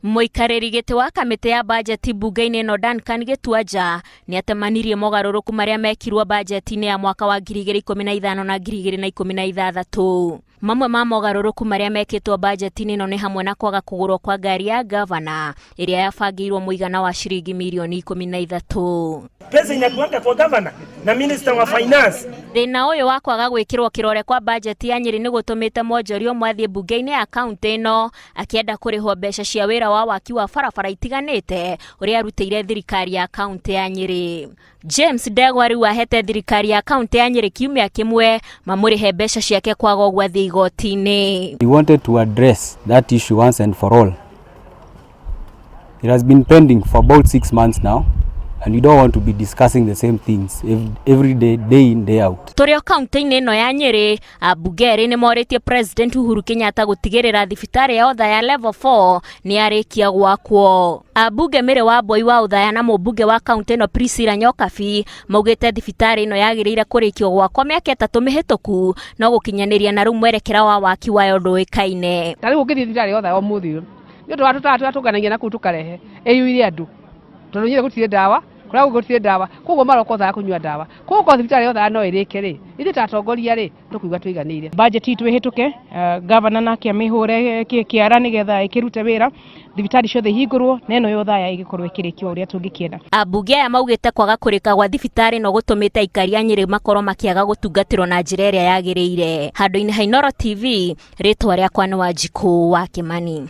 Mũikarĩri gĩtĩ wa kamĩtĩ ya bajeti mbunge-inĩ ĩno Duncan Gĩtuanja nĩ atemanirie mogarũrũku marĩa mekirwo bajeti-inĩ ya mwaka wa 2015 na 2016. Mamwe ma mogarũrũku marĩa mekĩtwo bajeti-inĩ ĩno nĩ hamwe na kwaga kũgũrwo kwa ngari ya gavana ĩrĩa yabangĩirwo mũigana wa ciringi mirioni 13. Pesa inakuanga kwa gavana na minister wa finance. Thĩna ũyũ wa kwaga gwĩkĩrwo kĩrore kwa bajeti ya Nyĩrĩ nĩ gũtũmĩte mwonjoria ũmwe athiĩ mbunge-inĩ ya kaũntĩ ĩno akĩenda kũrĩhwo mbeca cia wĩra wa waki wa barabara itiganĩte ũrĩa arutĩire thirikari ya kaũntĩ ya Nyĩrĩ. James Ndegwa rĩu ahete thirikari ya kaũntĩ ya Nyĩrĩ kiumia kĩmwe mamũrĩhe mbeca ciake kwaga ũguo athiĩ igoti-inĩ. We wanted to address that issue once and for all. It has been pending for about 6 months now, and we don't want to be discussing the same things every day, day in, day out. Tũrĩ o kaũntĩ-inĩ ĩno ya Nyĩrĩ, ambunge erĩ nĩ morĩtie President Uhuru Kenyatta gũtigĩrĩra thibitarĩ ya Othaya Level 4 nĩ yarĩkia gwakwo. Ambunge Mary Wambui wa Othaya na mũmbunge wa kaũntĩ ĩno Priscilla Nyokabi maugĩte thibitarĩ ĩno yagĩrĩire kũrĩkio gwakwo mĩaka 3 mĩhĩtũku no gũkinyanĩria na rĩu mwerekera wa waki wayo ndũĩkaine. Ta rĩu ũngĩthiĩ thibitarĩ Othaya ũmũthĩ ũyũ, nĩ ũndũ wa tũtawa tũrĩa tũnganagia na kũu tũkarehe ĩiyũire andũ, tondũ Nyĩrĩ gũtirĩ ndawa, kũrĩa kũngĩ gũtirĩ ndawa, koguo maroka Othaya kũnyua ndawa. Koguo korwo thibitarĩ ya Othaya no ĩrĩke rĩ, ithuĩ ta atongoria rĩ, tũkuiga tũiganĩire. Budget itũ ĩhĩtũke, gavana nake amĩhũre kĩara nĩgetha ĩkĩrute wĩra, thibitarĩ ciothe ihingũrwo na ĩno ya Othaya ĩgĩkorwo ĩkĩrĩkio ũrĩa tũngĩkĩenda. Ambunge aya maugĩte kwaga kũrĩka gwa thibitarĩ ĩno gũtũmĩte aikari a Nyĩrĩ makorwo makĩaga gũtungatĩrwo na njĩra ĩrĩa yagĩrĩire. Handũ-inĩ ha Inooro TV, rĩtwa rĩakwa nĩ Wanjikũ wa Kĩmani.